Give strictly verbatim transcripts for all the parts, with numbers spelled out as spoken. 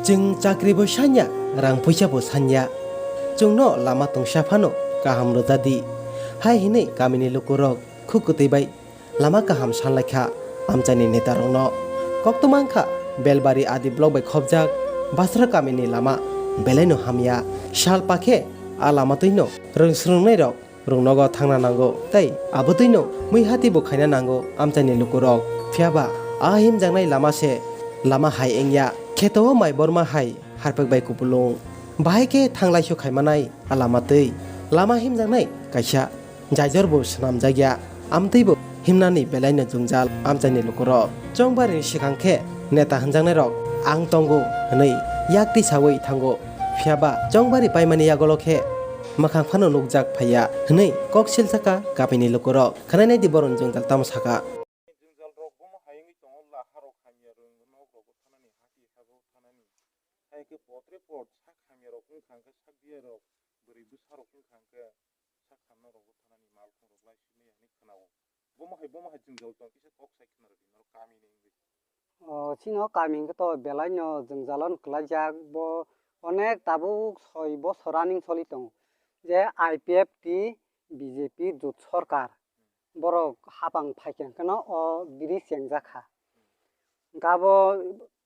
Chwng chakri bo sanya, rang puisa bo sanya. Chwngno lama tongsa phano kaham rwja di. Hai hinwi kamini lukurok khuk kwtwi bai lama kaham sanlaikha amchaini netarokno. Koktwma wngkha Belbari Adi block bai khopjak Basra kamini lama belaino hamya. Sal pakhe a lama twino rwng swrwngnairok rwngnogo thangna nango tei abo twino muihati bo khaina nango amchaini lukurok. Phiyaba a himjaknai lama se lama hai wngya. Kheto o mai borma hai harpek bai kupulung. Bahai khe thanglaisu khaimanai a lama twi. Lama himjaknai kaisa jaijor bo swnamjakya, amtwi bo himnani belaino jwngjal amchaini lukurok. Chongbarini swkang khe neta hwnjaknairok ang tongo hwnwi yak tisawi thango. Phiyaba chongbari paimani yagolo khe mwkhang phano nukjak phaiya hwnwi kok silsaka kamini lukurok. Khwnainai di boroni jwngjal tamo saka. Jwngjal rok bomo hai wngwi tongo, laha rok hamya rwng nok rogo thanani, hati hago thanani, hai khe potre pot sak hamya rok wngkha hwnkhe sak diya rok bwrwi bwsa rok wngkha hwnkhe sak hamna rogo thanani, malkhung rok lai simi hinwi khwnao. Bomo hai, bomo hai jwngjal tong kisa kok sai khwna rwdi norok kamini wngwi. O, chini o kami hwnkhe to belai no jwngjal no kwlaijak, bo onek tabuk soi bosor running choli tongo je I P F T B J P jot sorkar borok hapang phaikha hwnkhe no o bridge chengjak kha. Hwnkhe abo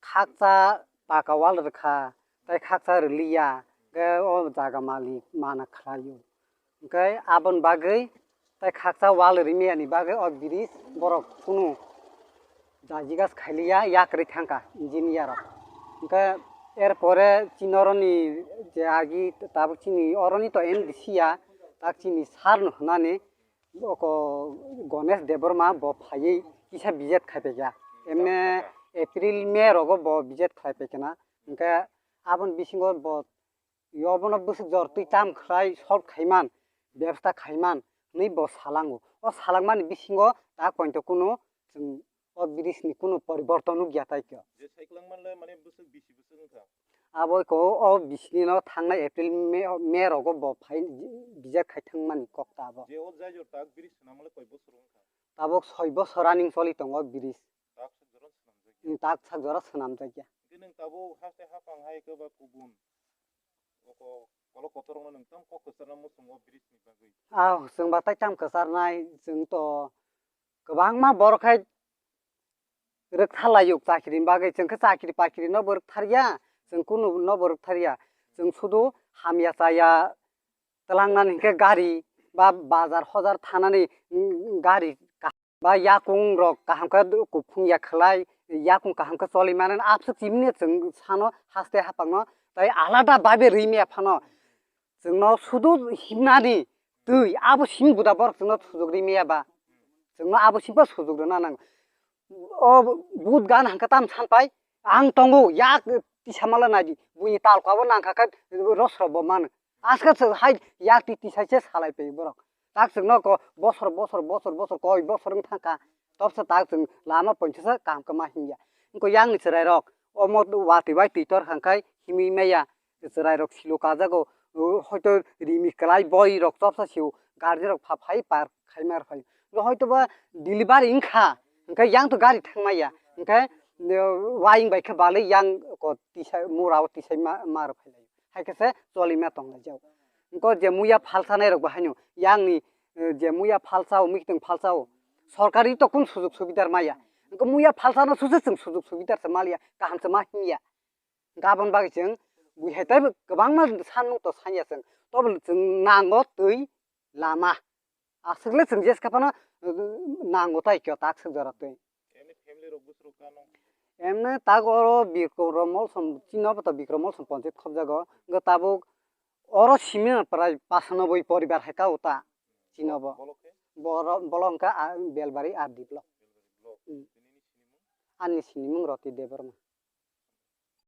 khaksa paka wall rwkha, tei khaksa rwliya, hwnkhe o jaga malik mana khlaio. Hwnkhe aboni bagwi tei khaksa wall rimani bagwi o bridge borok kunu jajigas khailiya, yakrwi thangkha engineer rok. Hwnkhe er pore chini oroni je agi tabuk chini oroni to M D C ya, tak chini sir no hwnani oko Ganesh Debbarma bo phaiwi kisa visit khai paikha. Emne April, May rogo bo visit khlai paikha na. Hwnkhe aboni bisingo bo yobono bwswk jor twi tam khlai solve khaiman, bebostha khaiman hwnwi bo salango. O salangmani bisingo ta pointo kunu chwng o bridge ni kunu poriborton nukya tai khe. Je cycling manle mane bwswk bisi bwswk wngkha. Abo ko o bisini no thangnai April, May, May rogo bo phai bijak khai thangmani kok ta abo. Je o jai jor tak bridge swnamole koi bosor wngkha? Tabuk soi bosor running choli tongo bridge. Tak sak jora swnamjakya. Hmm, tak sak jora swnamjakya. Hwnkhe nwng tabuk haste haphang hai khe ba kubun oko kolok kotorokno nwng tamo kok kwcharna muchungo bridge ni bagwi? Ah, chwng ba tai tamo kwcharnai, chwng to kwbangma borok hai rwktharlaio chakri ni bagwi, chwng khe chakri pakri no bo rwktharya, chwng kunu no bo rwktharya, chwng sudu hamya chaya twlangnani hinkhe gari ba bazar hojar thanani, mm, gari ka-, ba yakung rok kaham khe kuphung ya khlai, yakung kaham khe choli mani abse chimni chwng sano haste haphangno tai alada babe rwi maya phano chwngno sudu himnani twi abo sim guda borok chwngno sujuk ri maya ba chwngno abo simpa sujuk rwna nang. O but gan hangkhe tam sanpai ang tongo yak tisa mala naidi buini talko abo nangkha khe rosro bo mano. Aska se hai yak ti tisai se salai pai borok. Tak chwngno ko bosor, bosor, bosor, bosor, koi bosor wng thangkha. Tobsa tak chwng lama poinsa se kaham khe ma himya. Wngkha yang ni chwrai rok omo watwi bai twi tor kha khai himwi maya. Chwrai rok silo kajago, o, hoito rimi kwlai boi rok chopsa sio, guardian rok pha phai par khai mar phai. Bo hoito ba delivery wngkha, hwnkhe yang to gari thangmaya, hwnkhe, o, waying bai khe balwi yang ko tisai mura o tisai ma, mar phai lai. Hai khe se choli ma tong lai jak. Wngkha je muya phalsa nai rok bo haino, yang ni, e, je muya phalsa o, mikitwng phalsa o, sorkari to kun sujug subidar maya. Wngkha muya phalsa no suse chwng sujug subidar se maliya, kaham se ma himya. Gabon bagwi chwng bui hai tei kwbangma sanmung to sanya chwng. Tobo chwng nango twi lama. Aswk le chwng jeska phano, uh, nango tai kyo tak swk jora twi. Emni family rok bwswk kano? Emni tak oro Bikrom Molsom, chini obo to Bikrom Molsom ponchayat khobjago. Wngkha tabuk oro simi prai pasanoboi poribar hai ka uta chini obo. Bolok khe? Boro-, bolok wngkha, ah, Belbari R D block. Belbari block. Hmm. Tini ni sinimung? Ani sinimung Roti Debbarma.